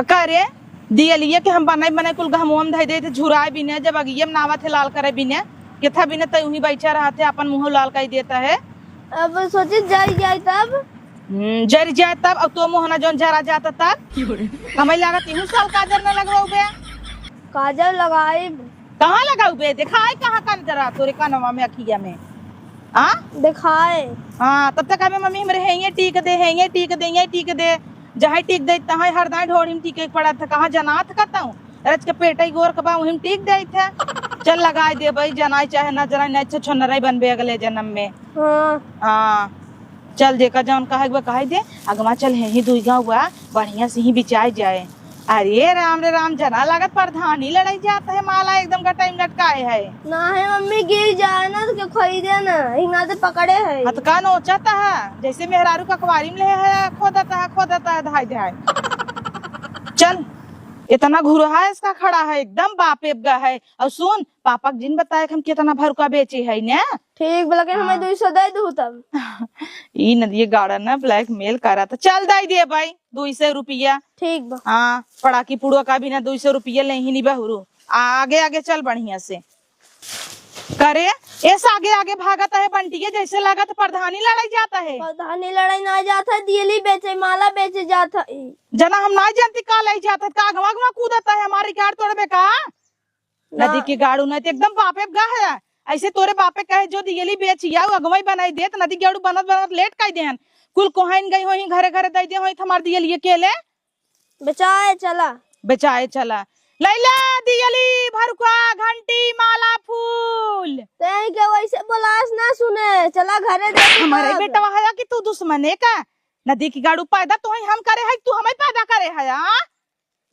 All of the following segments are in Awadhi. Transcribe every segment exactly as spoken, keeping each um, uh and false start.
का रे, दियलिया के हम बनाई बनाई कुल गहमुआ में धई देत है, झुराए बिने, जब अगिया में नावत है लाल करे बिने, केथा बिने तै उहीं बैठा रहत है, अपन मुँह लाल कई देत है। अब सोची जर जाए तब। हम्म, जर जाए तब, अब तो मुँह ना जौन जरा जाता तब। हमें लागत इहू साल काजर ना लगवाउबे। काजर लगाइब। कहाँ लगाउबे? देखाए कहाँ कान जरा तोरे कानवा में, अखिया में? आ? देखाए। हाँ, तब तक हमें मम्मी हमरे हेंगे टीक दे, हेंगे टीक दे, हेंगे टीक दे। जहाँ टीक दे, तहाँ हर दाएं ढोड़ी में टीके के पड़त है। कहाँ जनात कतहूँ? रच के पेटई गोर के बा, वहीं टीक देत है। चल लगाए देबई, जनाई चाहे ना जनाई, नहीं अच्छा छोनरई बनबे अगले जन्म में। हाँ। हाँ। चल जेका जौन कहे के बा कहे दे, अगवा चल हेहीं दुई गाँव बा, बढ़िया से ही बिचाई जाए। अरे राम रे राम, जना लागत प्रधानी लड़ाई जात है, माला एकदम गटाई में लटकाए है। ना है मम्मी, गिर जाए ना तो के खोई दे ना, हिंगा से पकड़े है। हतका नोचत है, जैसे मेहरारू ककवारी में ले है, खोदत है, खोदत है, धाय धाय। चल, इतना घुरहा इसका खड़ा है, एकदम बाप एबगा है। और सुन, पापा के जिन बताए कि हम कितना भरुका बेचे है ने। ठीक, बोला कि हमें हाँ। दुई सौ दे दू तब। ई नदिये गाड़ा ना blackmail करा, तो चल दे दे भाई, दुई सौ रुपया। ठीक बा। हाँ, पड़ाकी पुड़वा का बिना दुई सौ रुपया ले ही नहीं बहुरू। आगे आगे चल बढ़िया से। करे, ऐसा आगे आगे भागत है बंटिया, जैसे लागत प्रधानी लड़ाई जाता है। प्रधानी लड़ाई ना जात है, दियली बेचे, माला बेचे जात है। जना हम ना जानती का लई जात है, का अगवा अगवा कूदत है, हमारी गाड़ तोड़बे का? ना। नदी के गाड़ू नहीं तो एकदम बापे गा है। ऐसे तोरे बापे कहे जो दियली बेच आऊ, अगवाई बनाई देत, नदी गाड़ू बनत बनत लेट कई देहन। कुल कोहाइन गई होई, घरे घरे दई दे होई, हमार दियली अकेले। बेचाए चला। बेचाए चला। लैला दियली, भरुका, घंटी, माला, फूल। तैं के वैसे बोलास ना सुने, चला घरे दे दे हमारे तब। बेटवा है कि तू दुश्मने का? नदी की गाड़ू पैदा तो ही हम करे है, तू हमें पैदा करे है, हाँ?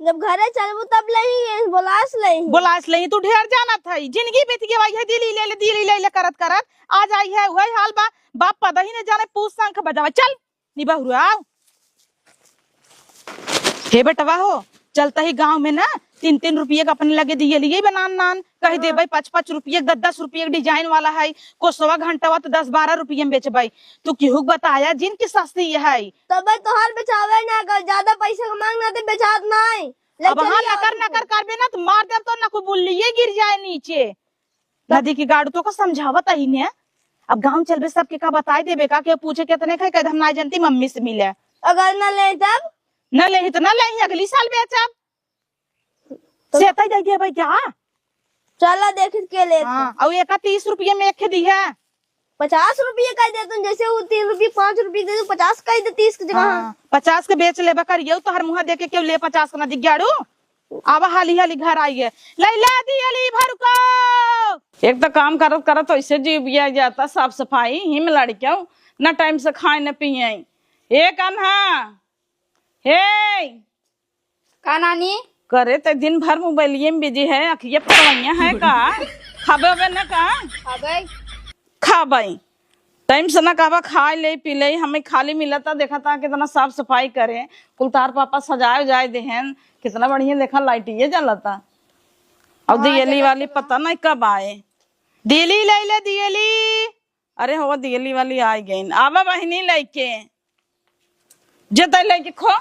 जब घरे चलबू तब लही, बोलास लही। बोलास लही, तू ढेर जानत है। जिंदगी बीत गई है, दिली ले ले, दिली ले ले करत करत। आ जाई है, वही हाल बा। बाप पदही न जाने, पूछ शंख बजावे। चल, निबहुरु आओ। हे बेटवा हो, चलता ही गाँव में ना तीन तीन रुपये का अपने लगे दियलिए बनान नान। कह दे हाँ। भाई, पाँच पाँच रुपये, दस दस रुपये का design वाला है, कोसवा घंटवा तो दस बारह रुपये में बेचबाई। तू केहू के बताया जिन की सस्ती है। तबे तोहार बेचावे ना कर, ज्यादा पैसा के मांग ना, ते बेचात नाई। ले अब हाँ, चली आओ नकर तुमको। नकर करबे ना, तो मार देब तो ना को बुल्लिए गिर जाए नीचे। तब नदी की गाड़ू तो को समझावत ही ने। अब गाँव चलबे, सबके का बताई देबे का, के पूछे कितने खाई, कह दे हम ना जानती, मम्मी से मिले। अगर ना ले तब? ना ले तो ना ले, अगली साल बेचब। तो सेता ही दे दिया भाई क्या? चला देखित के लेत हाँ, बा। और एका तीस रुपये में एक दी है। पचास रुपये कह दे तुम, जैसे वो तीन रुपये, पाँच रुपये दे दो, पचास कह दे, तीस की जगह। हाँ, पचास के बेच लेबा करियो, तोहर मुँह देखे केहू ले पचास के ना दिग्याड़ू। आवा हाली हाली घर आई है। लैला दियली भरुको। एक तो काम करत करत ऐसे जीव बिया जाता, साफ सफाई ही में लड़कियों ना टाइम से खाए न पिए। ए कान्हा, हे। का नानी? करे ते दिन भर मोबाइलिए में बिजी है, अखिए फरवैया है का? खाबे ओबे न का? खाबे। खाबे। टाइम से ना कहबा खाए ले, पी ले, हमें खाली मिलता, देखा था कितना साफ सफाई करे, कुल तार पापा सजाए उजाए देहन, कितना बढ़िया देखा लाइटिए जलता। और हाँ, दियली जलत वाली बा। पता नहीं कब आए। दियली ले ले, दियली। अरे हो, दियली वाली आ गईन। आवा बहिनी लइके। जे तै लइके खो।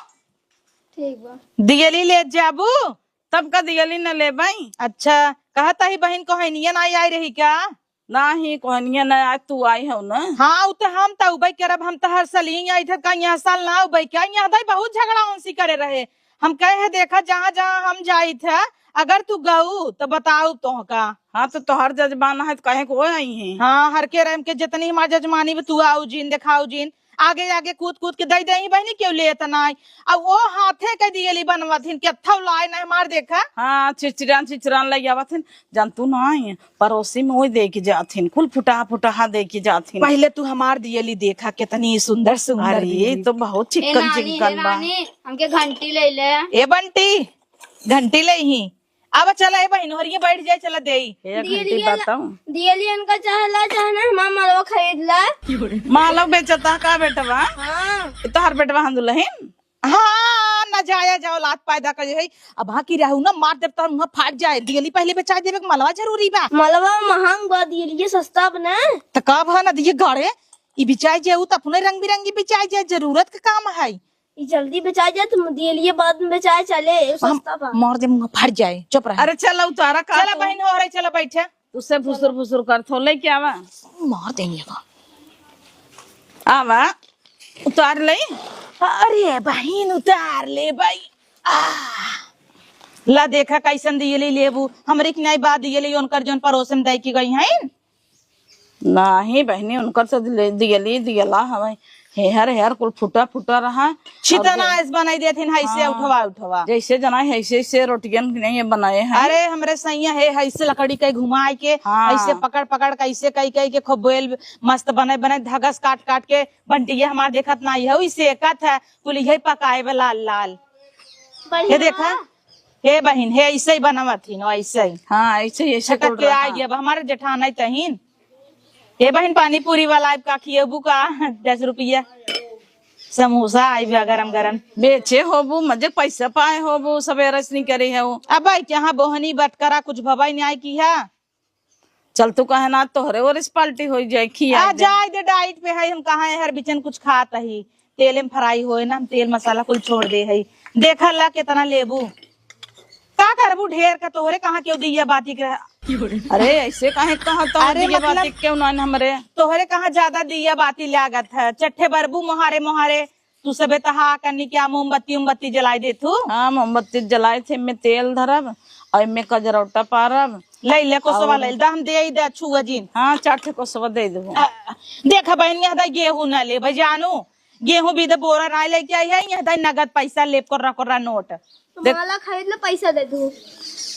ठीक बा। दियली ले जाबू, तब का दियली न लेबई। अच्छा, कहत ही बहिन कोहनिया ना आई रही का? नाही, कोहनिया ना आए, तू आई हो ना। हाँ, उ तो हम तो उबई करब, हम तो हर साल ही आई थे, का यहाँ साल ना उबई का? यहाँ दाई बहुत झगड़ा उनसी करे रहे। हम कहे है, देखा, जहाँ जहाँ हम जाई थे, अगर तू गऊ तो बताऊ तोहका। हाँ, तो तोहर जजमान है तो कहे को आई है। हाँ, हर के रैम के जितनी हमार जजमानी बा, तू आऊ जिन, देखाऊ जिन, आगे आगे कूद कूद के दई देही बहिनी, केहू लेत नाई। अब वो हाथे के दियली बनवत हिन, केथौ लाए ना हमार देखा। हाँ, चिचरान चिचरान लई आवत हिन, जानतू नाई, पड़ोसी में वही दे के जात हिन, कुल फुटहा फुटहा दे के जात हिन। पहले तू हमार दियली देखा, कितनी सुंदर सुंदर अरे, दियली। ये तो बहुत ए चिकन नानी, चिकन ए बा। नानी, हमके घंटी ले ले। ए बंटी, घंटी ले ही। अब चला ए बहिन, हरिये बैठ जाए, चला देई। ए घंटी दियलिया ला-, बताऊं? दियलियन का चाहे ला, चाहे ना, हमार मलवा खरीद ला। मालव बेचता का बेटवा? हाँ। ई तोहार बेटवा हम दुल्हन? हाँ, ना जाया जाओ, लात पैदा कर है। अब हाँ की रहू ना, मार देब तोहर मुँह फाट जाए। दियली पहले बेचाई देबे के मलवा जरूरी बा। मलवा महंग बा, दियलिया सस्ता बा ना। त का भा ना दिए गाड़े, ई बिचाई जाए, उ त अपने रंग बिरंगी बिचाई जाए, जरूरत के काम है। ई जल्दी बेचाए जाए, तुम दिए लिए बाद में बेचाए चले, हम सस्ता बा। मार दे, मुंह फट जाए, चुप रह। अरे चला उतारा का चला तू? बहिन हो रही, चला बैठे। तुझसे फुसुर फुसुर करत हो, लेके आवा। मार देंगे का। आवा, उतार ले। अरे बहिन, उतार ले भाई। आ। ला देखा कैसन दियली लेबू, हमरे के नाई बा दियली, उनकर जौन पड़ोस में दे के गई हैं। नाही बहिनी, उनकर से दिले-, दियली, दियला हवे। हेहर, हेहर कुल फूटा, फूटा रहा। छितना और जे- ऐस बनाई देथिन, हैसे हाँ। उठवा, उठवा। जैसे जना है, ऐसे, ऐसे रोटियन नहीं ये बनाए हैं। अरे, हमरे सैया है, हैसे लकड़ी के घुमाए के, हाँ। ऐसे पकड़, पकड़ के, ऐसे कई, कई के खूब बेल मस्त बनाए, बनाए, धगस काट, काट के, बंटिया हमार देखत नाही है, इसे एकत है, कुल यही पकाए बा लाल, लाल। बढ़िया। ये देखा, हे बहिन, हे ऐसे ही बनावत ही न, ऐसे ही। हाँ, ऐसे ही, ऐसे छटक कुल के रहा। आई अब हमारे जेठान आई तहिन। हे बहिन, पानी पूरी वाला आइब का खिएबू का? दस रुपया समोसा आइब गरम गरम। बेचे होबू, मजे पैसा पाए होबू, सबेरे से नहीं करे हो। अब आई के यहाँ बोहनी बटकरा कुछ भवाई नहीं आई की है? चल तू कहे ना, तोहरे ओर से पार्टी होई जाए, खिया आ दे। जाए दे, डाइट पे है, हम कहाँ है, हर बिचन कुछ खात ही, तेल में फ्राई होए ना, हम तेल मसाला कुल छोड़ दे है। देखा ला कितना लेबू, का करबू ढेर का, तोहरे कहाँ केहू दिया बाती के रहा। अरे ऐसे काहे कहा तो अरे दिया मतलब बाती केहू ना हमरे। तोहरे कहाँ ज्यादा दिया बाती लागत है, चट्ठे बरबू मोहारे मोहारे, तू सबे त हा कनी क्या मोमबत्ती उमबत्ती जलाई देथू? हाँ, मोमबत्ती जलाई थे, एमे तेल धरब और एमे कजरौटा पारब। ले ले कोसवा और ले दा, हम दे ही दे छुआ जिन। हाँ, चार ठे कोसवा दे देबो। आ, देख बहन, यहाँ दा गेहूं ना ले भाई जानू, गेहूं भी दे बोरा ना लेके आई है, यहाँ दा नगद पैसा ले कोर्रा कोर्रा नोट। तो देख माला खरीद ले, पैसा दे दू।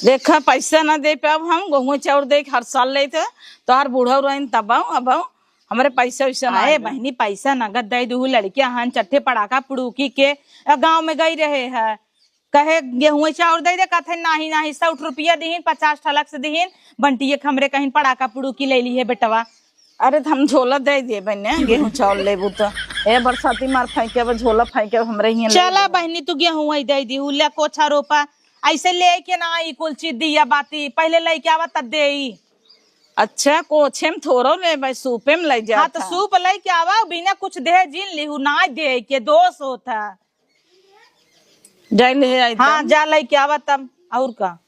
देखा पैसा ना दे पाब हम, गेहूं चाउर दे के हर साल लेते, तोहार बूढ़ा रहन तब आऊ, अब आऊ। हमरे पैसा वैसा ना आए आवे। बहिनी, पैसा नगद दे दू, लड़कियां हन, चट्ठे पड़ाका पुड़ूकी के, अ, गाँव में गई रहे है, कहे गेहूं चाउर दे दे, कहते नाही, नाही, सौ रुपया दिहिन, पचास ठलक से दिहिन, बंटिये के हमरे कहिन पड़ाका पुड़ूकी ले ली है बेटवा। अरे, त हम झोला दे देबे ने, गेहूं चाउर लेबू त। ए, बरसाती मार फेंके, अब झोला फेंके, हमरे हियां ले चला लेबू। बहिनी, तू गेहूं वही दे दी, उ ले कोछा रोपा, ऐसे लेके ना आई कुल चीज दिया बाती, पहले लेके आवा तब देई। अच्छा, कोछे में थोड़ो लेबे, सूपे में ले हाँ, जात तो है। सूप लेके आवा, बिना कुछ दे जिन लिहू, ना दे के दोष होता। जाई ले आई हाँ, तब। जा लेके आवा तब, और का।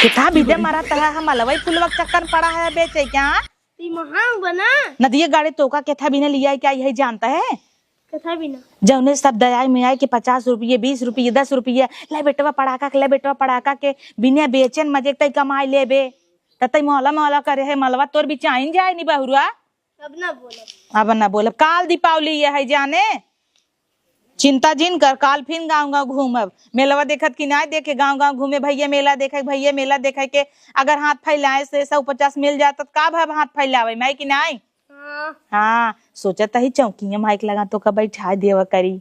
कितना भी दे मरा तहा, हम अलवई फुलवा के चक्कर में पड़ा है, बेचे क्या? ती महांग बना। नदिये गाड़ी तोका केथा बिना लिया के आई है, जानता है? केथा बिना? जौने सब दयाई में आए के पचास रुपये, बीस रुपये, दस रुपये, ले बेटवा पड़ाका के, ले बेटवा पड़ाका के, बिना बेचन मजे तई कमाई लेबे। त तई मोहला मोहला करे है, मलवा तोर बिचाइन जाए नी बहुरुआ। अब ना बोलब। अब ना बोलब। काल दीपावली ये है जाने। चिंता जिन कर, काल फिन गाँव गाँव घूमब। मेलवा देखत कि नाय देखे, गाँव गाँव घूमे, भैया मेला देखे, भैया मेला देखे के। अगर हाथ फैलाए से सौ पचास मिल जात त का भब हाथ फैलावे, मैं कि नाय? हाँ। हाँ, सोचत ही चौकिया माइक लगा तो का बैठा देवा करी।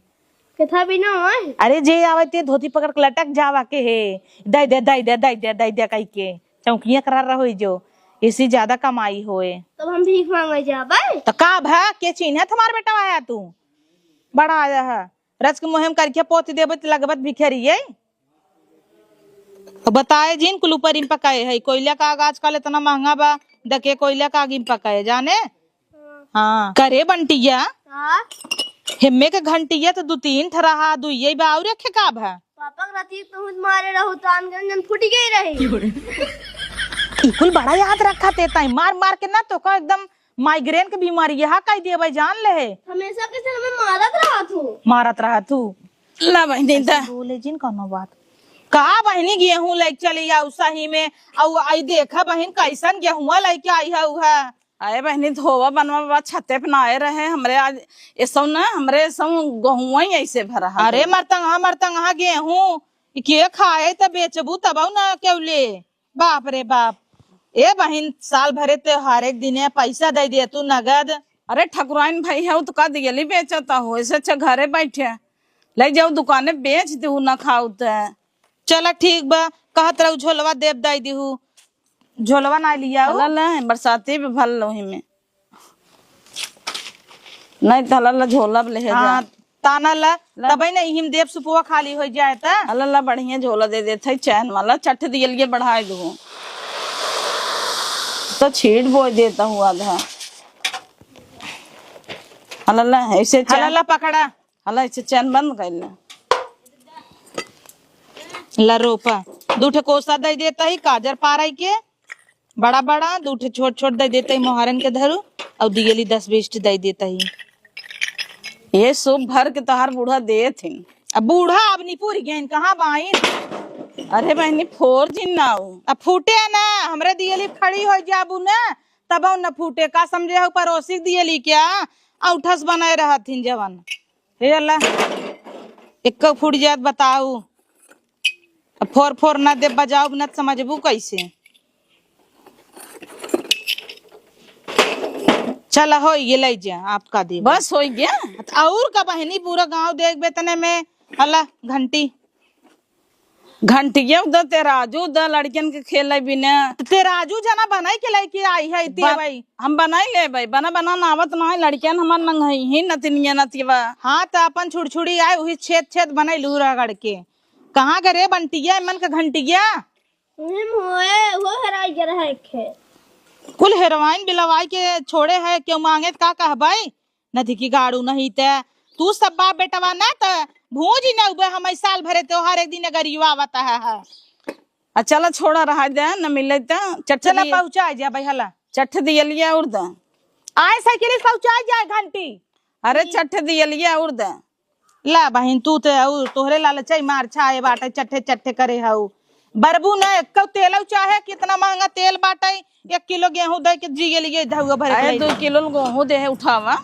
केथा बिना होय? अरे जे आवे ते धोती पकड़ के लटक जावा के हे। दे दे, दे दे, दे दे, दे दे कहि के। चौकिया करा रहो जो। इसी ज्यादा कमाई होए। तब हम भीख मांगे जाबे? त का भा, के चिन्हत हमार बेटवा है तू? बड़ा आया है। रच के मुँह में करके पोत देबे त लगबत भिखारी है। तो बताए जिन कुल ऊपर इन पकाए है। कोयला का आग आजकल इतना महंगा बा, दके कोयला का आग इन पकाए, जाने? हाँ। करे बंटिया, हाँ? हेम्मे के घंटिया तो दू तीन ठे रहा, दुइये बा और रखे का भा? पापा के राती तो हुत मारे रहू, तान गन जन फूटी गई रही। ई कुल बड़ा याद रखा ते ताई, मार मार के ना तो का एकदम माइग्रेन के बीमारी यहाँ कई देवे जान ले। हमेशा के सर में मारत रहा तू। मारत रहा तू। ला बहिनी, ऐसे दा। बोले जिन कौनो बात। का बहिनी, गेहूं लेके चली आऊ सही में, आऊ आई देखा बहिन, कैसन गेहुआ लेके आई है उ है। अरे बहिनी, धोवा बनवा बा, छते पे ना आए रहे, हमरे आज ऐसो ना, हमरे ऐसो गेहुआ ही ऐसे भरा है। अरे मरतंगहा, मरतंगहा गेहूं, ई के खाए त बेचबू तब ना केहू ले। बाप रे बाप। ए बहिन, साल भरे त्योहार एक दिने पैसा दे दे तू नगद। अरे ठकुराइन भाई है, तो का दियली बेचता हो, ऐसे अच्छा घरे बैठे ले जाओ दुकाने बेच दू ना खाओ ते। चला ठीक बा, कहत रहू झोलवा देब दे दीहू, झोलवा ना लिया। ला, ला, बरसाती भी भर लो ही में। नहीं त ला, ला, झोला ले जा। हाँ, ताना ला, ला। तबे ना इहिम देब सुपुआ खाली हो जाए त। ला, ला, बढ़िया झोला दे देत है, चैन वाला, चट दियल के बढ़ाए दो। तो छीट बोए देता हूँ आधा। हला ला, ऐसे चैन। हला ला, पकड़ा। हला, ऐसे चैन बंद कर ले। ला रोपा। दू ठे कोसा दे देता ही काजर पारई के, बड़ा बड़ा, दू ठे छोट छोट दे देता ही मोहारन के धरू, और दियली दस बीस ठे दे देता ही। ये सूप भर के तोहार बूढ़ा देत हिन। अब बूढ़ा अब नहीं पूरी गइन, कहाँ बाइन? अरे बहनी, फोर जिन ना हो। अब फूटे ना, हमरे दियली खड़ी हो जाबू ना, तब न फूटे। का समझे हो, पड़ोसी के दियली क्या? औठस बनाए रहत हिन जवन। हे अल्लाह, एक्को फूट जात बताऊ। अब फोर फोर ना दे, बजाऊ न समझबू कैसे? चला, हो ये ले जा, आपका दे। बस हो गया? और का बहनी, पूरा गांव देख बेतने में। हला घंटी। घंटिया द, तेराजू द, लड़कियन के खेले बिना। तेराजू जना बनाई के लेके आई है, इतनी बा-, भाई। हम बनाई लेबे, बना बना ना आवत ना है, लड़कियन हमार नंगई ही नतिनिया नतिया। हाँ, त अपन छुड़छुड़ी आए, उही छेद छेद बनाई लूरा गड़ के। कहाँ गए रे बंटिया, मन का घंटिया? उहे में होए, वो हेराई गया रहा एक है। कुल हेरवाइन बिलवाई के छोड़े है, क्यों मांगे त का कहबाई? नदी की गाड़ू नहीं ते, तू सब बाप बेटवा ना त भूंज ही ना उबे, हम साल भरे त्योहार एक दिन गरियो आवत है, है। आ चला छोड़ा रहा दे, न मिले त चट चला दिए। पहुँचा जा भाई हला। चट दियलिया उड़ दे। आए साइकिल से पहुँचा जाए घंटी। अरे चट दियलिया उड़ दे। ला बहिन, तू ते अउ तोहरे लालचई मार छाए बाटे, चट्ठे चट्ठे करे हऊ। बरबू न एक्कौ तेलऊ चाहे कितना महंगा तेल बाटे, एक किलो गेहूं दे के जिए लिए धउआ भरे के अरे, ले दो जा। किलो गेहूं दे है, उठावा।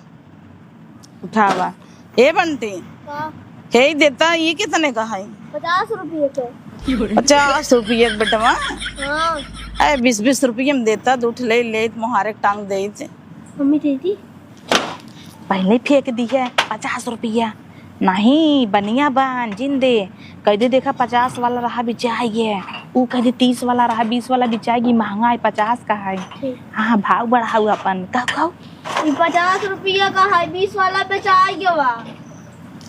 उठावा। ए बंटी, का? हे ही देता, ये कितने का है? पचास रुपये के। पचास रुपये के बेटवा? हाँ। अरे, बीस बीस रुपये में देता, दो ठे ले ले, मोहारे के टांग दे। मम्मी दे दी। पहले फेंक दी है पचास रुपया। नहीं, बनिया बन, जिन दे। कह दे, "देखा, पचास वाला रहा, बिचाई है।" ऊ कह दे, "तीस वाला रहा, बीस वाला बिचाई गी, महंगा है, पचास का है।" ठीक। हाँ, भाव बढ़ाऊ अपन। कहो, कहो। ई पचास रुपया का है, बीस वाला बेचाई गवा।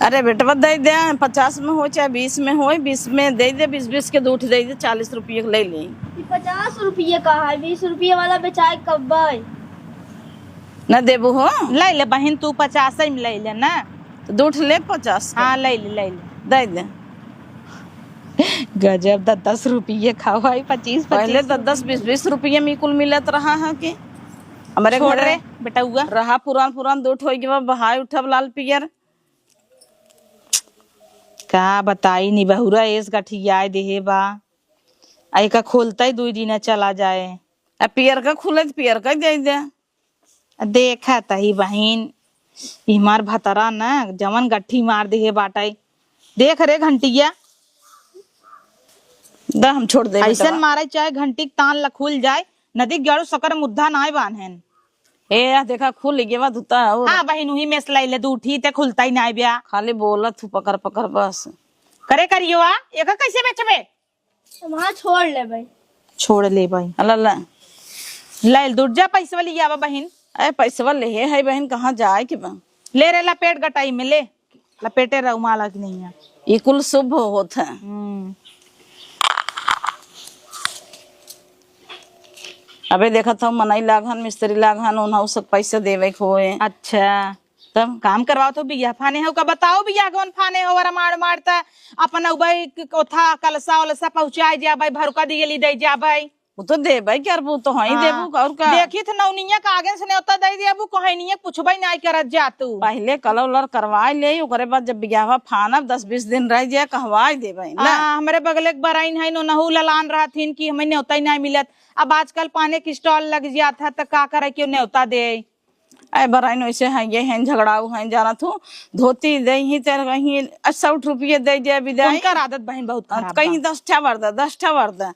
अरे बेटवा, दे दे, पचास में हो चाहे बीस में हो, बीस में दे दे, बीस बीस के दो ठे दे दे, चालीस रुपये के ले ले। ई पचास रुपये का है, बीस रुपये वाला बेचाई कब्बे। न देबू हो? ले ले बहिन, तू पचास में ले ले ना। तो दो ठे ले पचास के। हाँ, ले ले, ले ले। दे दे। गजब, दस दस रुपये खावा है, पच्चीस, पहले पच्चीस दस दस, बीस बीस रुपये में कुल मिलत रहा है कि हमरे छोड़ घरे रे बेटउआ। रहा पुरान पुरान दो ठो के बा, बहाई उठब लाल पियर। का बताई, निबहुरा एस गठियाए देहे बा। आ एका खोलता ही दुई दिना चला जाए। आ पियर का खुले त पियर का दे दे। देखा तही बहिन, ई हमार भतरा न जवन गट्ठी मार दिहे बाटइ। देख रे घंटिया। द, हम छोड़ देबे ऐसन दवा। मारे चाहे घंटी के तान लखुल जाए, नदी के जड़ो सकर मुद्धा नाय बान्हेन। ए, या देखा खुल गया बा धुता और हाँ बहिन, उही में से लइले दू ठी ते खुलता ही नाय ब्या। खाली बोलत हूँ पकड़ पकड़ बस। करे करियो आ, एका कैसे बेचबे? वहाँ छोड़ ले भाई। छोड़ ले भाई। अला ला। लाइल दूर जा पैसवा लिया बा बहिन। ए, पैसवा लेहे है बहिन, कहाँ जाए के बा? ले रे लपेट गटाई में ले। लपेटे रहू माला की नहीं है। ई कुल शुभ होत है। हम्म। अबे देखत हूँ मनई लागन, मिस्त्री लागन, उन्हों सब पैसा देवे के होए। अच्छा। तब? काम करवाओ तो बिया फाने हो का बताओ, बिया कौन फाने हो, वरा मार मारता अपन उबई क-, कोथा कलसा उलसा पहुँचाए जाबे, भरुका दियली दे जाबे। वो तो देबे करबू, तो हई हाँ। देबू, और का? देखी थ नौनिया का आगे से नेवता दे देबू, कहनिया पूछबे नाई करत जा तू। पहले कलर उलर करवाए ले, ओकरे बाद जब बियाहवा फानब, दस बीस दिन रह जाए, कहवाए देबे, ना? हाँ, हमरे बगले के बराइन है, नोनहू ललान रहथिन कि हमें नेवता ही नाई मिलत। अब आजकल पाने के stall लग जात है, त का करे के नेवता दे? ए बराइन वैसे हैं, ये हैं, झगड़ाऊ हैं, जानत हूँ, धोती दे ही तेरे कहीं, अस्सी रुपये दे दे विदाई। उनकर आदत बहिन बहुत खराब कहीं बा। दस ठा वर्दा, दस ठा वर्दा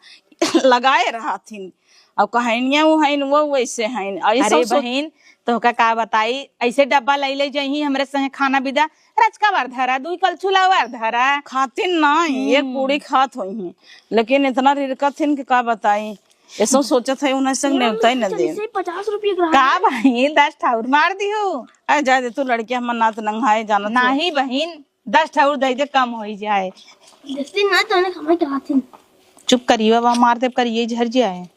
लगाए रहथिन। अब कहनिया वो हैं, वो वैसे हैं। अरे बहिन, तोहका का बताई, ऐसे डब्बा लई ले जइही हमरे संगे खाना बिदा, रचका वर धरा, दुई कलछुला वर धरा। खातिन ना, एक हम्म। पूरी खात होई हैं, लेकिन इतना रिरकत हिन कि का बताई। ऐसो सोचत है, उन्हें संग नेवता ही न दे। पचास रुपये ग्राम का है। बहिन, दस ठा और मार दियो। अरे जाए दे तू, लड़किया हमर नात नंगाए जानत हो। नाही बहिन, दस ठा और दे दे, कम होई जाए। दस दिन ना तो उन्हें कमाई कराती। चुप करियो, अब मार दे, करिए झर जाए।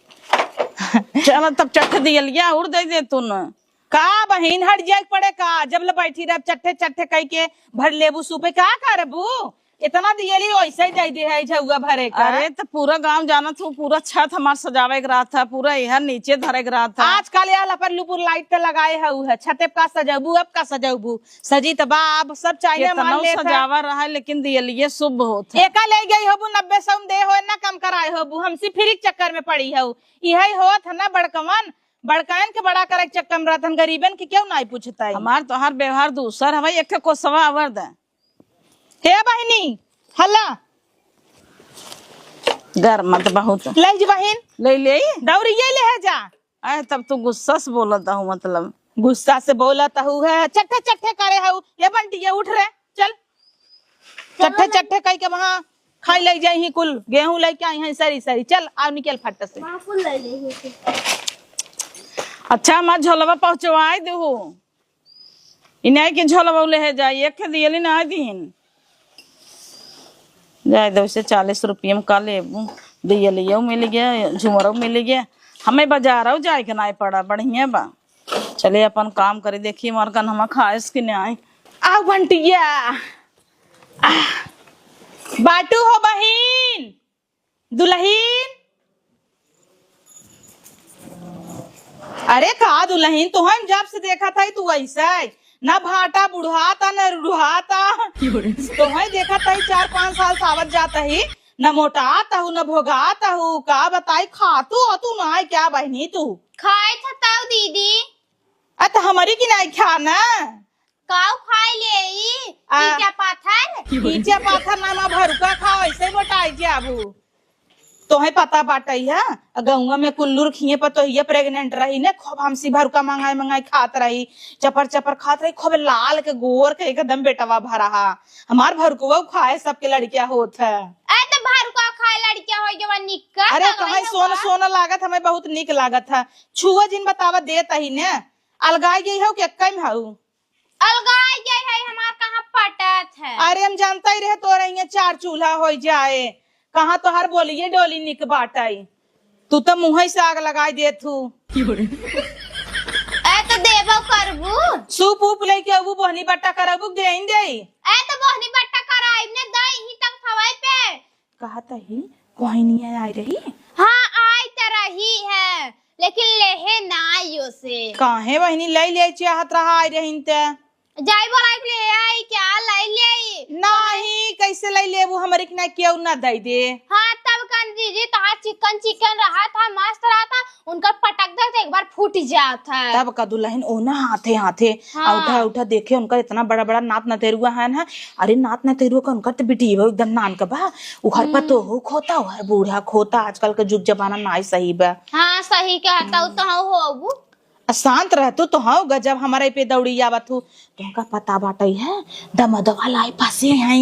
चल तब चट दियलिया और दे दे तू न। का बहिन, हट जाए के पड़े का? जब ले बैठी रह चट्ठे चट्ठे कई के भर लेबू सूपे, का करबू? इतना दियली वैसे ही दे दे है झउआ भरे का। अरे, त पूरा गांव जानत हूँ, पूरा छत हमार सजावे के रहत है, पूरा एहर नीचे धरे के रहत है। आजकल यार लपर लुपुर लाइट त लगाए हऊ है, छते पे का सजबू, अब का सजबू? सजी त बा, अब सब चाइना माल केतनऊ लेत है। सजावा रहा है, लेकिन दियलिये शुभ होत है। एका ले गई होबू नब्बे सौ में दे होए ना कम कराए होबू, हमसे फ्री के चक्कर में पड़ी हऊ। इहे होत है ना बड़कवन, बड़काइन के बड़ा करे के चक्कर में रहतन, गरीबन के क्यों नाई पूछता है? हमार तोहार व्यवहार दूसर हवे, एक ठे कोसवा अवर दे। हे बहिनी, हल्ला। गर मत बहुत। ले जी बहिन। ले ले। दौड़िए ले है जा। आए, तब तू गुस्सा से बोलत हूँ, मतलब। गुस्सा से बोलत हूँ है, चट्ठे चट्ठे करे हऊ। ये बंटी, ये उठ रे, चल। चट्ठे चट्ठे कई के वहाँ खाई ले जाई ही कुल, गेहूं लेके आई हैं सरी सरी। चल, आओ निकल फट से। वहाँ कुल ले जाई ही। अच्छा, हमार झोलवा पहुँचवाई देहू। इन्हें के झोलवा ले है जाई, एक दियली ना दीन। जाए दो से चालीस रुपये में का लेबू, दियलियो मिल गया, झुमरो मिल गया, हमें बाजारो जाए के नाई पड़ा, बढ़िया बा। चले अपन काम करे, देखी हमार गनहवा खाएस कि नाई। आओ बंटिया, आह, बाटू हो बहिन, दुलहिन। अरे का दुलहिन, तोहन जब से देखा था तू ऐसा है, ना भाटा बुढ़ाता, ना रुढ़ाता। तोहन देखा था चार पाँच साल से आवत जाता ही, ना मोटाता हूँ, ना भोगाता हूँ। का बताई, खातू हो तू ना है क्या बहिनी तू? खाए था ताऊ दीदी। अ, त हमरी की नाई खा ना। काऊ खाए ले ई? आ। ईंटा पाथर? ईंटा पाथर ना, ना भरुका खाओ, ऐसे मोटाई जाबू। तोहे पता बाटई है, गौवा में कुल्लूर खिए पर तो ये प्रेग्नेंट रही ने, खूब हमसी भरुका मंगाई मंगाई खात रही, चपर चपर खात रही, खूब लाल के गोर के एकदम बेटवा भरा हा। हमार भरुकवा खाए सबके लड़किया होत है। ए तो भरुका खाए लड़किया हो जवन निक्का अरे तो कहीं वही सोन हुआ। सोन लागत, हमें बहुत निक लागत है। छुआ जिन बतावा देत ही ने, अलगाई गई हो कि एक्का में हऊ? अलगाई गई है, हमार कहाँ पटत है। अरे हम जानता ही रहे तोरे यहाँ चार चूल्हा हो जाए, कहाँ तोहर बोलिए डोली निक बाटई, तू तो मुँह से आग लगाई देत हू। ए तो देबो करबू। सूप ऊप लेके अबू, बोहनी बट्टा करबू, देइन देई। ए तो बोहनी बट्टा कराइब ने, दई ही तक थवाई पे। कहत ही, कोहिनिया आई रही? हाँ, आई त रही है, लेकिन लेहे ना आइयो से। काहे बहिनी, लई ले चाहत रहा, आई रही त? जाई बोलाई ले आई, क्या लई ले आई? नहीं, कैसे लई लेबू? हमरे के ना केहू ना दई दे। हाँ, तब कन दीदी, तोहार चिकन चिकन रहा था, मस्त रहा था, उनका पटक दे तो एक बार फूट जात है। तब का दुलहिन ओना हाथे हाथे हाँ। औठा औठा देखे, उनका इतना बड़ा बड़ा नात नतेरुआ है ना। अरे नात नतेरुआ का उनका तो बिटिया एकदम नान का बा। उहर हम्म। पतोहू खोता, उहर बूढ़ा खोता। आजकल का जुग जमाना नाई सही बा। हाँ, सही कहता हूँ, तो हाँ होबू। आ शांत रह तू, तो हाँ गजब हमारे पे दौड़ी आवत हूँ। तुमका पता बाटई है, दमदवा लाई फंसी हैं।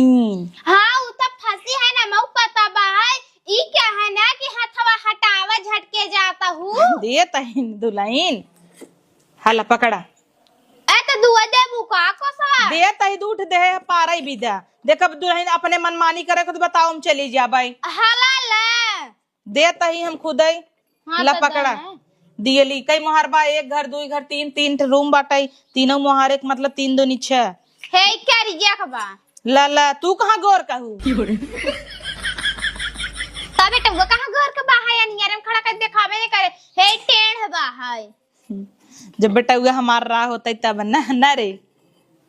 हाँ, उ तो फंसी है ना, मऊ पता बा है। ई क्या है ना कि हथवा हटावा झटके जाता हूँ। देत ही दुलहिन। हला पकड़ा। ए, तो दुआ देबू का कोसवा? देत ही दूठ देहे पारई बिदा। देख, अब दुलहिन अपने मनमानी करे, खुद बताओ, हम चली जाबई। हला ले। देत ही हम खुदई। हाँ, ला तो पकड़ा। दे। दियली। कई मोहार बा? एक घर, दुई घर, तीन, तीन ठे रूम बाटई। तीनों मोहार एक, मतलब तीन दूनी छह। हे, करिया के बा। ला, ला, तू कहाँ गोर कहू? का बेटा, वो कहाँ गोर के बा है? अनियारे में खड़ा कर देखावे नहीं करे। हे, टेढ़ बा है। जब बेटउआ हमार रहा होतई तब न, न रे।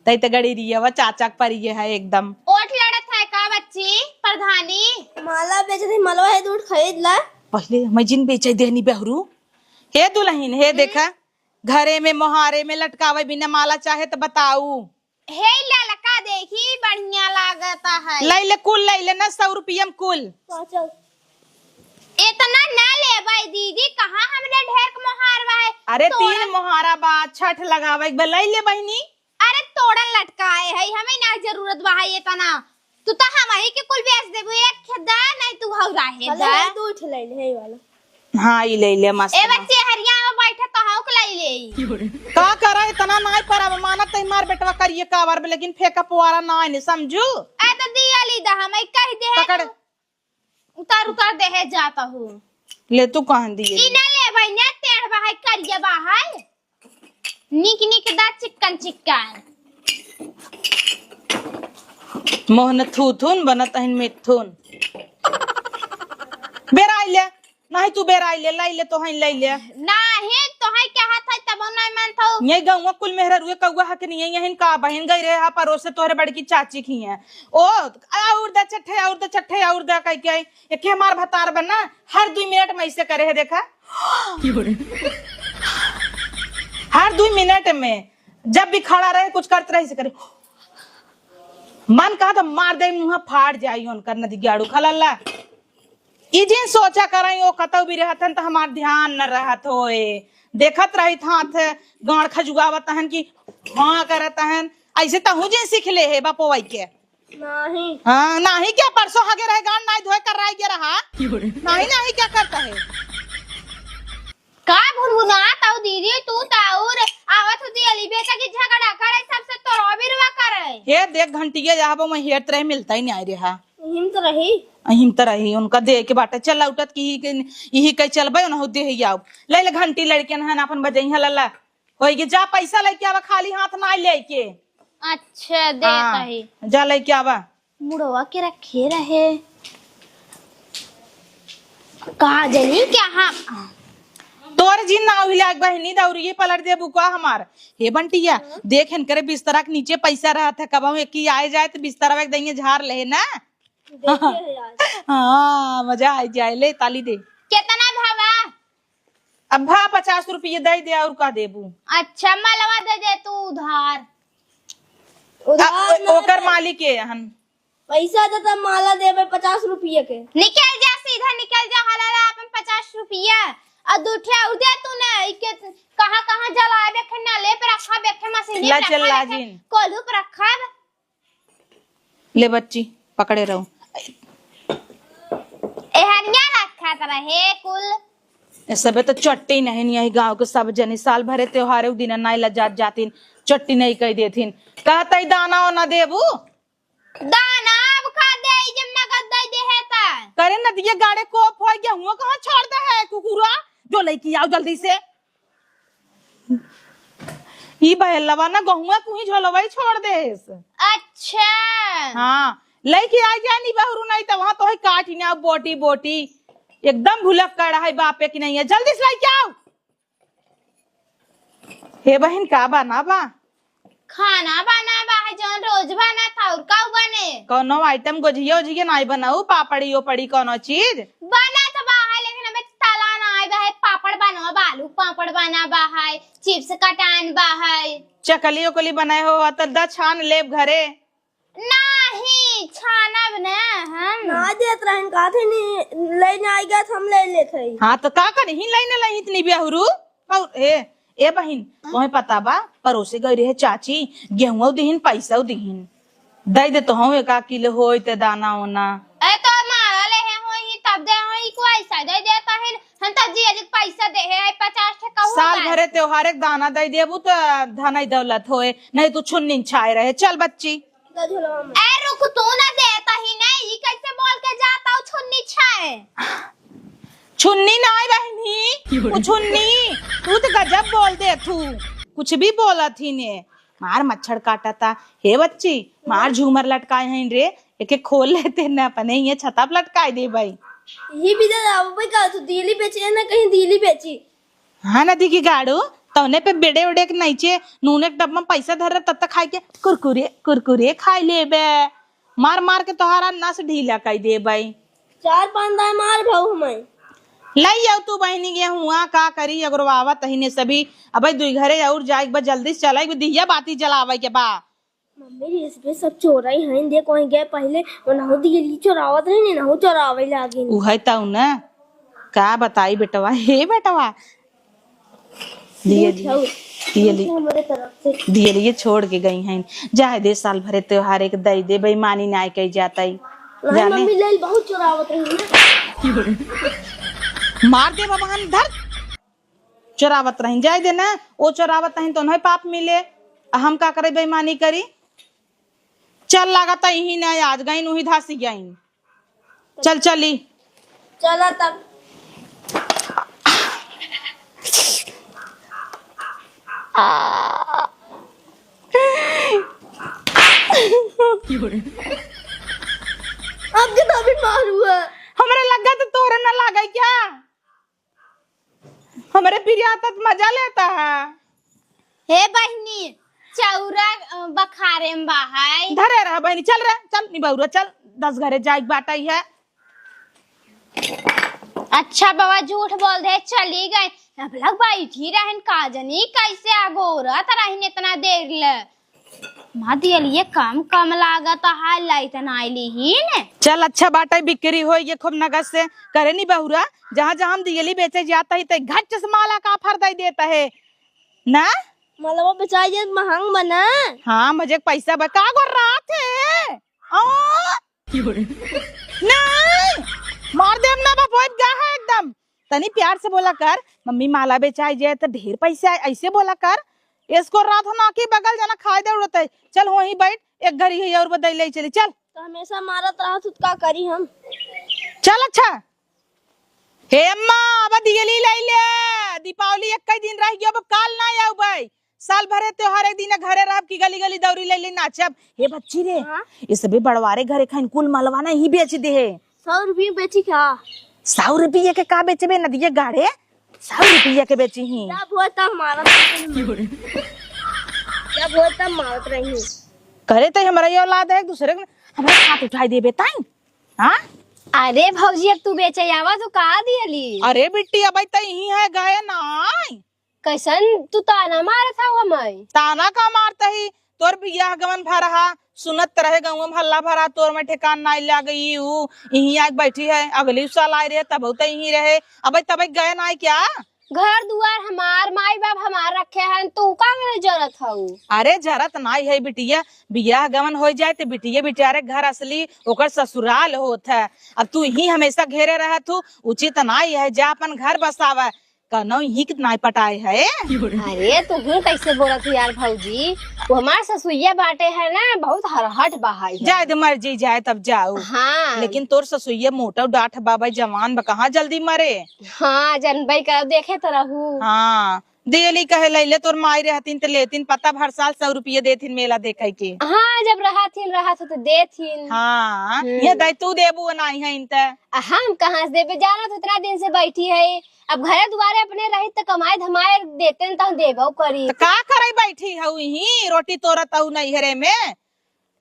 तई त गड़ी रियवा चाचा के परिये है एकदम। ओठ लड़त है का बच्ची, प्रधानी? माला बेच रही, मलवा है, दूध खरीद ला। पहिले हमें जिन बेचे देनी बहरू। हे दुलहिन, हे हम्म। देखा, घरे में मोहारे में लटकावे बिना माला चाहे त बताऊ। हे ललका देखी, बढ़िया लागता है। लई ले कुल, लई ले ना, सौ रुपया में कुल। हाँ, चल। इतना ना लेबै दीदी, कहाँ हमरे ढेर के मोहार बा है? अरे तोरा तीन मोहारा बा, छठ लगावे के बा, लई ले बहिनी। अरे तोड़न लटकाए है, हमें ना जरूरत बा है इतना। तू तो हम ही के कुल बेच देबू, एक खेत दा, नहीं तू हौ राहे चल, दा। ये दू ठे ले ले, यही वाला। हाँ, ई ले ले, मस्त ए बा। बच्चे, हरिया में बैठे तो हौ के ले ले। का करा, इतना नाई पर अब मानत तई मार बेटवा करिए कावर बे, लेकिन फेंका पुआरा ना आने, समझू? ए तो दिया ली दा, हम कह दे है पकड़। तू। उतार, उतार दे है जाता हूँ। ले तू कहाँ दिए? ई ना ले भाई, ना टेढ़ बा है, करिया बा है। निक निक दा चिक्कन चिक्कन। मोहन थूथुन बनत हन मिथुन। बेराई ले, नहीं तू बेराई ले, लाई ले, तोहई लाई ले। नहीं, तोहई के हाथ है तब नहीं मानत हूँ। ये गौवा कुल मेहररुए कौवा हकनी है, यहिन का बहिन गई रहे हा परोसे तोहरे बड़की चाची की है। ओ, और दा चट्ठे, और दा चट्ठे, और दा कह के आई। एक हमार भतार बना, हर दुई मिनट में ऐसे करे है, देखा। हर दुई मिनट में जब भी खड़ा रहे, कुछ करत रहे, ऐसे करे। मन कहा तो मार दे, मुँह फाड़ जाई उनकर नदी गाड़ू खलल्ला। ई जिन सोचा करई, ओ कतौ भी रहत हन, त हमार ध्यान न रहत होए। देखत रहित हाथ गाड़ खजुआवत हन कि हाँ करत हन। ऐसे तहूँ जिन सीख ले हे बापो वई के। नहीं। हाँ, नहीं क्या परसों हगे रहे, गाड़ नाई धोए कर रहा गया रहा। नहीं, नहीं क्या करता है? का भुनभुनात हऊ दीदी, तू त और आवत होती अली बेटा की झगड़ा करे, सबसे तोरो बिरवा करे। हे देख घंटिया जहाँ मैं हेरत रहे, मिलता ही नहीं आए रहा। हिम तो रही। हिम तो रही, उनका दे के बाटे, चल लौटत की ही के, यही कह चलबे, उन्हों दे ही आओ। ले ले घंटी लड़के न हन, अपन बजई है लल्ला। होई के जा, पैसा लेके आवा, खाली हाथ ना लेके। अच्छा, दे हाँ, तही। जा लेके आवा। मुड़वा के रखे रहे। कहाँ जनी क्या हम तोर जिन नाव हिला एक बहिनी दौरिये पलट देबू का हमार। हे बंटिया, देख इनकरे बिस्तरा के नीचे पैसा रहत है, कबहूँ एक ही आए जाए तो बिस्तरा एक दइये झार ले ना। देखे है आज। हाँ, मजा आ जाए, ले ताली दे। कितना भावा? अब भा पचास रुपये दे दे, और का देबू? अच्छा, मलवा दे दे तू उधार। उधार अब ना ओकर दे। मालिक के हन। पैसा दे तब माला देबे पचास रुपये के। निकल जा, सीधा निकल जा, हलाला अपन पचास रुपया। और दू ठे और दे तू ना, इके कहाँ कहाँ जलावे के ना, ले पे रखा, बेखे मशीन ला पे चल रखा, लाजिन। कोल्हू पे रखा। ले बच्ची, पकड़े रहो। एहनिया रखत रहे कुल। ए सबे तो चट्टी नहीं, नहीं गाँव के सब जनी साल भरे त्योहारे उ दिन नाई लजात जातिन, चट्टी नहीं कह देथिन। कहतई दाना ओना देबू? दाना अब का दे, जब नगद दे दे है त। करे नदिया गाड़े कोप होई, गेहुआ कहाँ छोड़ दे है कुकुरा? जो लेके आओ जल्दी से। ई बहेलवा ना गहुआ कुही झोलवा ही छोड़ देस। अच्छा। हाँ, लेके आ जानी बहरू, नहीं तो वहाँ तोहे काटी ना बोटी बोटी, एकदम भुलक्कड़ है बापे की नहीं है। जल्दी से लेके आओ। हे बहिन, का बना बा? खाना बना बा है, जौन रोज बना था, और का बने? कौनो आइटम गोझिया ओझिया नाई बनाऊ, पापड़ी ओपड़ी कौनो चीज? बना तो बा है, लेकिन अबे तला नाई बा है। पापड़ बना बा, आलू पापड़ बना बा है, चिप्स कटान बा है। चकली ओकली बनाए हो, त द छान लेब घरे। नाही, छानब ना हम। ना देत रहन, कहत हन, "ले ना आई गए, हम ले लेत हई।" हाँ, तो का करी, ही ले ना ले इतनी बेहुरू। और ए, ए बहिन, हाँ? तोहे पता बा, परोसे गई रहे चाची, गेहुआ दिहिन, पैसा दिहिन। दे दे तो हम एक आध किलो होई ते दाना ओना। ए तो मारा ले है होई, तब दे होई, को ऐसा दे देता है, हम तो जी अधिक पैसा दे है, पचास ठे कहूँ साल बा। भरे त्योहार एक दाना दे देबू तो धन दौलत होए, नहीं तू छुन्नी छाए रहे। चल बच्ची। ए, रुक, तू ना देता ही नहीं, ई कैसे बोल के जाता हूँ, छुन्नी छाए? छुन्नी ना आई बहिनी, वो छुन्नी, तू तो गजब बोल दे तू, कुछ भी बोलत ही ने, मार मच्छर काटता। हे बच्ची, मार झूमर लटकाए हैं रे, एके खोल लेते न अपने ये छता पे लटकाए दे भाई। ये भी तो अब भाई का तू दिली बेची है ना, कहीं दिली बेची। हाँ नदी की गाड़ू, तौने पे बेड़े उड़े के नइचे, नूने के डब्बा में पैसा धर रहे, तब तक खाए के कुरकुरे, कुरकुरे खाए लेबे। मार मार के तोहारा नस ढीला कर देबे। चार पांच दाए मार भाऊ हमें। लई आओ तू बहिनी गेहुआ, का करी, अगरवावा तहिने सभी। अबे दुई घरे और जाए के बा, जल्दी से चला, एक दिया बाती जलावे के बा। मम्मी, रे इसमें सब चोरई हैं, देख वहीं गए पहले, उनहु दियली चोरावत रहे, इनहु चोरावे लागिन। उहे तउ न, का बताई बेटवा, हे बेटवा, दियली, झूठ है, दियली, झूठ है हमारे तरफ से। दियली ये छोड़ के गई हैं, जाए दे, साल भरे त्योहार एक दई दे, बेईमानी नाय कही जाता ही। नहीं, जाने। मम्मी, ले बहुत चोरावत रही ना। मार दे बबहन, धर। चोरावत रहिन, जाए दे ना, ओ चोरावत रहिन तो उन्हें पाप मिले, आ हम का करे, बेईमानी करी। चल, लागत है यहीं ना, आज गइन, उही धासी गइन। चल, चली। चला तब। आपके तो अभी मार हुआ। हमरा लगा तो तोरे ना लागे क्या? हमरे पिरिया तक मजा लेता है। हे बहिनी, चौरा, अ, बखारे में बा है। धरे रह बहिनी, चल रे, चल निबहुरा, चल, दस घरे जाइक बाटइ है। अच्छा बाबा, झूठ बोल दे, चली गए। अब लग बैठी रहन, का जनी कैसे अगोरत रहन इतना देर ले। माँ दियलिए कम कम लागत है, लाइत ना आइली ही ने। चल अच्छा बाटे, बिक्री होई ये खूब नगद से। करे निबहुरा, जहाँ जहाँ हम दियली बेचे जाता ही ते घच्च से माला का फर दे देता है ना। मलवा बेचाई जे महंग बना। हाँ, मजे के पैसा बा। का गो रात है? आ? नहीं, मार देब ना बाप, गा है एकदम। तनी प्यार से बोला कर, "मम्मी माला बेचाई जाए तो ढेर पैसा है," ऐसे बोला कर। इसको रात हो ना की बगल जाना खाए दे उड़ते। चल वहीं बैठ, एक घड़ी है और बदल ले चली, चल। तो हमेशा मारत रहा तू, का करी हम? चल अच्छा। हे अम्मा, अब दियली ले ले, दीपावली एक ही दिन रह गयो, अब काल ना आउबै। साल भरे त्योहार एक दिन घरे रहब कि गली गली दौरी ले ले नाचब। हे बच्ची रे, हाँ? ये सबे बड़वारे घरे खाइन कुल मलवा ना ही बेच दे है। सौ रुपये बेची का? सौ रुपये के का बेचबे नदिया गाड़े? सौ रुपये के बेची ही। जब होता मारत रही। जब होता मारत रही। करे तो हमरा ये औलाद है, एक दूसरे के हमरा हाथ उठाई देबे ताई। हाँ? अरे भौजी, अब तू बेचे आवा तो का दियली? अरे बिट्टी, अब तई ही है गए ना। कैसन तू ताना मारत हऊ हमई? ताना का मारत ही? तोर बियाह गवन भा रहा, सुनत रहे गउँवा में हल्ला भरा, तोर में ठेकान नाई लाग ई ऊ, इहीं आके बैठी है, अगली साल आए रहे तब तो इहीं रहे, अब तब गए नाई क्या? घर दुआर हमार, माई बाप हमार रखे हैं, तू का करे जरत हऊ? अरे जरत नाई है बिटिया, बियाह गवन हो जाए तो बिटिया बिचारे घर असली ओकर ससुराल होत है। अब तू ही हमेशा घेरे रहत हू, उचित नाई है, जा अपन घर बसावा। कनौ ही के नाई पटाए है। अरे, तू हूँ कैसे बोलत हू यार भौजी? वो हमार ससुइया बाटे है ना, बहुत हरहट बहाई है। जाए दे, मर जी जाए तब जाऊ। हाँ। लेकिन तोर ससुइया मोटा डाठ बा भाई, जवान बा, कहाँ जल्दी मरे? हाँ, जनबई करब, देखे तो रहू। हाँ, देली कहे लैले तोर माई रहतीन त लेतीन, पता भर साल सौ रुपये देथिन मेला देखे के। हाँ, जब रहथिन, रहत हो तो देथिन। हाँ, हम्म। ये दाई तू देबू नाई है इन त। आ, हम कहाँ से देबे? जानत हो इतना दिन से बैठी है, अब घरे दुआरे अपने रही त कमाए धमाए देते न, त हम देबो करी। त का करे बैठी हऊ इहीं, रोटी तोरत हऊ नैहरे में?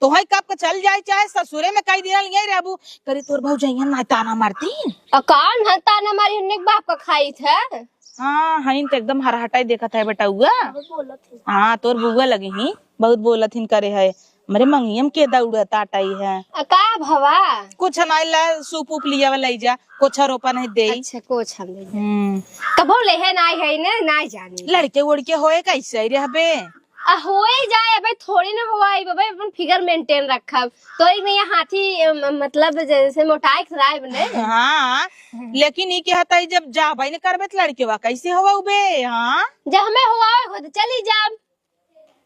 तोहई कब के चल जाए, चाहे ससुरे में कई दिन यहीं रहबू, करे तोर भौजैया ना ताना मारतीन। आ, कौन है ताना मारी, उन्ने के बाप का खाई थे। हाँ, हईन त एकदम हरहटाई देखत है बेटउआ। बहुत बोलत है। हाँ, तोर बुआ लगी ही, बहुत बोलत हिन करे है। हमरे मंगियम के दौड़त आटई है। आ, का भवा? कुछ नाई ला, सूप उप लिया वाला जा, कुछ रोपा नहीं देई। अच्छा, कुछ हम दे दे। हम्म। कबो लेहे नाई है ने, नाई जानी। लड़के उड़के होए कैसे रहबे? आ, होए जाए, अबे थोड़ी ना होए, अबे अपन figure maintain रखब। तो एक नया हाथी, अ, म-, मतलब जैसे मोटाए के राय बने। हाँ, लेकिन ई कहता है जब जाबे न करबे त लड़के वा कैसे होबे? हाँ, जब हमें होआवे हो तो चली जाब।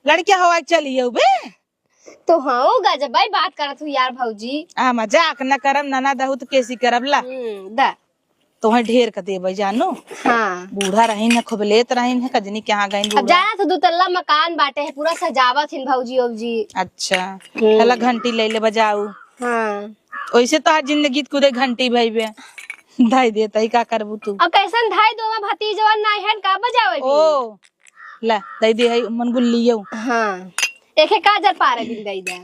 लड़के होआ के चली अउबे। तो हाँ, गजबाई बात करत हू यार भौजी। आ, मजाक न करब, ननद अहू त केसी करब ला। हम्म, दा। तोहे ढेर क देबे जानू। हाँ। बूढ़ा रहीन है, खूब लेत रहीन है, कजनी कहाँ गईन अब बूढ़ा। जाना तो दो तल्ला मकान बाटे है, पूरा सजावत हिन भौजी ओबजी। अच्छा। हम्म। हला घंटी ले ले बजाऊ। हाँ। ओइसे तो आज जिंदगी कूदे घंटी भइबे। धाई देता ही का करबू तू? अब कैसन धाई दोवा भतीजवा नाई है, का बजावे भी? ओ, ला, दे दे है मन गुल्लियो। हाँ, एके काजर पारे दिन दे दे।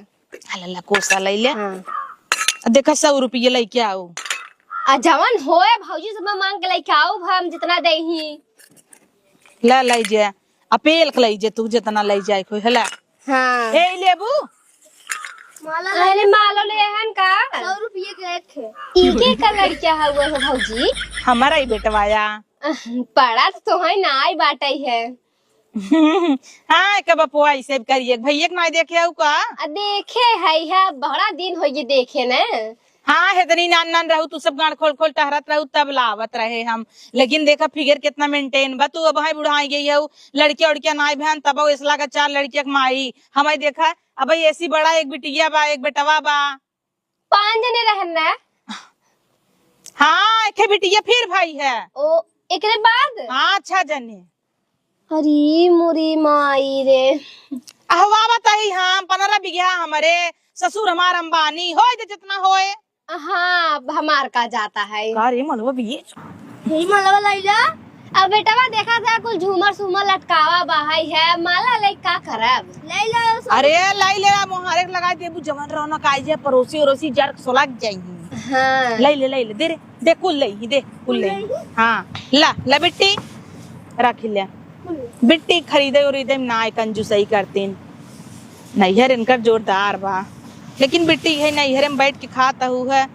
आ ला, ला, कोसा लई ले। हाँ। आ देखा, सौ रुपये लइके आओ। आ जवन होए भौजी से मांग के लइके आओ, हम जितना दे ही। ला, लई जे। आ पेल के लई जे, तू जितना लई जाए कोई, हला। हाँ। हे, ई लेबू? माला अरे, ले। मालो ले हन का? सौ रुपये के एक है। ई के का लड़किया हउए हो भौजी? हमारा ही बेटवाया। पड़ा तो तोहई ना आई बाटई है। हाँ, एक बपुआ ऐसे करिए, भैया के नाई देखे हऊ का? आ, देखे है, है, बड़ा दिन हो गए देखे ने। हाँ, हेतनी नान नान रहू, तू सब गांड खोल खोल टहरत रहू, तब लावत रहे हम। लेकिन देखा, figure कितना maintain बा। तू अब है बुढ़ाई गई हऊ, लड़किया उड़किया नाई बहन, तब ऐसा लगा चार लड़किया के माई। हमें देखा, अब ऐसी बड़ा एक बिटिया बा, एक बेटवा बा। पाँच जने रहन ना? हाँ, एक बिटिया फिर भाई है। ओ, एकरे बाद? हाँ, छह जने। अरे मोरी माई रे। अहवा बताई हम, पन्द्रह बीघा हमरे, ससुर हमार अंबानी, होए दे जितना होए। हाँ, अब हमार का जाता है। का रे मलवा बीच? यही मलवा लइला। अब बेटवा देखा था कुल झूमर सूमर लटकावा बाहई है, माला लइ का करब? लइला। अरे लइ ले, मोहारे के लगाई देबू, जवन रौनक आई जाए, पड़ोसी ओरोसी जर सोलग जाई। हाँ। लइ ले, लइ ले, दे रे। दे, कुल लइही, दे, कुल कुल लइही। लइही? हाँ, ला, ला बिट्टी, रख ले। कुल लइही। बिट्टी खरीदे उरीदे में ना आए, कंजूसई करतीन। नैहर इनकर जोरदार बा, लेकिन बिट्टी है नैहरे में बैठ के खात हऊ है।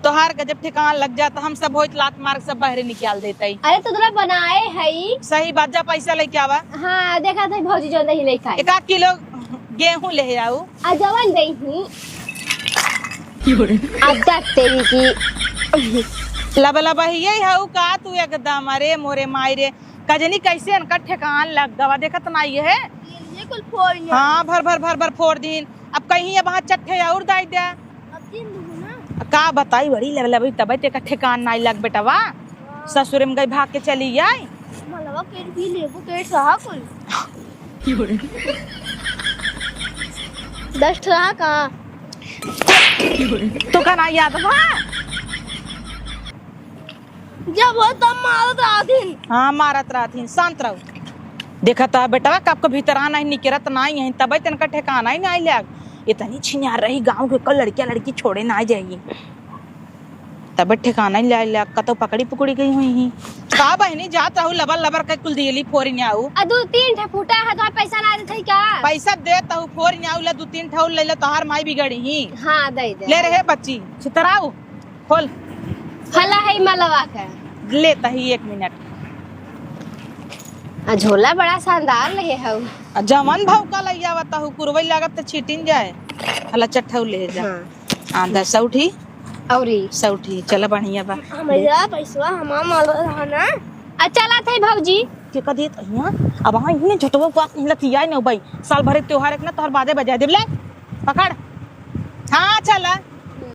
तोहार गजब ठेकान लग जात, हम सब होइत लात मार के सब बहरे निकाल देतई। अरे तो तोरा बनाए हई। सही बात, जा पैसा लेके आवा। हाँ, देखा था भौजी जो नहीं लेके आई। एक आध किलो गेहूं ले आऊ। आ जवन देही। अब तक तेरी की। लबलबहिये हऊ का तू एकदम, अरे मोरे माई रे, कजनी कैसे इनका ठेकान लग गवा, देखत नाई है। ये कुल फोड़ लिया। हाँ, भर भर भर भर फोड़ दीन। अब कहीं अब हाथ चट्ठे और दाई दे। अब तीन दुगो ना। का बताई, बड़ी लबलबही, तबे ते का ठेकान नाई लग बेटवा। हाँ। ससुरे में गई भाग के चली आई। मलवा के भी लेबू के रहा कुल। दस ठो रहा का? तो का ना याद बा? जब हो तब मारत रहथिन। हाँ, मारत रहथिन, शांत रहो। देखा था बेटवा, कब के भीतर आना ही निकरत नाई है, तबे तनका ठेकाना ही नाई लाग। इतनी छिनार रही गाँव के, कल लड़किया लड़की छोड़े ना जाई। तबे ठेकाना ही लाग, कतो पकड़ी पकड़ी गई हुई ही। का बहनी, जात रहू लबर लबर के कुल दियली फोरी ने आऊ। आ दू तीन ठे फूटा है, तो पैसा ना देते का? पैसा देत हऊ, फोरी ने आऊ, ले दू तीन ठे ले ले, तोहार माई बिगड़ी ही। हाँ, दे दे। ले रहे बच्ची, छितराऊ। खोल। फला है मलवा का। ले तही एक मिनट। आ झोला बड़ा शानदार ले हऊ। आ जवन भाव का लइया आवत हऊ, कुरवई लागत त छीटिन जाए। हला चट्ठऊ ले जा। हाँ। हाँ, दस सौठी। औरी? सौठी, चला बढ़िया बा। हमारा पैसवा हमार मलवा रहा ना। आ चला थे भौजी। के का देत हिया? अब हाँ, इन्हें झटवा को आप लतियाए न भाई। साल भरे त्योहार एक ना तोहर बादे बजाए देब ले। पकड़। हाँ, चला।